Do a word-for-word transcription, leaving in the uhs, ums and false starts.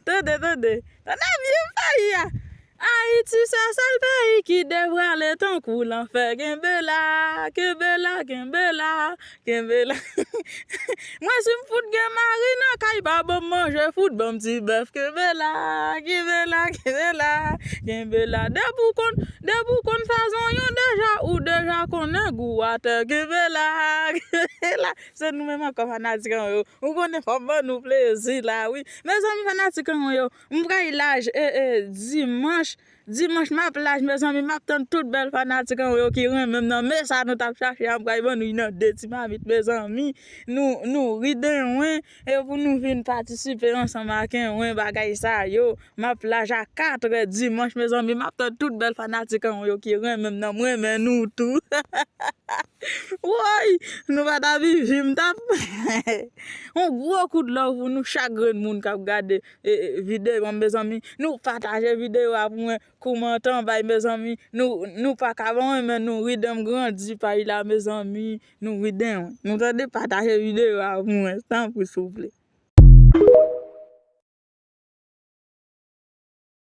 Tande, tande. Tande byen peyi a. Ayiti se sèl peyi ki devwale tankou lanfè. Kenbe la, kenbe la, kenbe la, kenbe la. Mwen si m fout gen mari nan kay pa ban m manje, fout ban m ti bèf. Kenbe la, kenbe la, kenbe la, kenbe la. Depi w konn, depi w konn fè zonyon deja, ou deja konnen gou atè. Kenbe la, kenbe la. Se nou menm ankò fanatik an yo. Ou konnen fò m ban nou plezi la wi. Mezanmi fanatik an yo, m pral laj e, e, dimanch. Dimanch m ap laj mezanmi, m ap tann tout bèl fanatik an yo ki renmen m nan. Men sa nou t ap chache a, m pral ban nou inande ti mamit mezanmi. Nou, nou ri den wen, e pou nou vin patisipe ansanm ak en wen bagay sa yo. M ap laj a katrè dimanch mezanmi, m ap tann tout bèl fanatik an yo ki renmen m nan, m renmen nou tou. Woy, nou pa ta vivi, m t ap yon gwo kout love pou nou chak grenn moun k ap gade e, e, videyo an mezanmi. Nou pataje videyo a pou mwen, kòmante anba l mezanmi. Nou, nou pa ka ban mwen men nou ri den m grandi pay la mezanmi. Nou ri den wen. Nou tande pataje videyo a pou mwen, tanpri souple.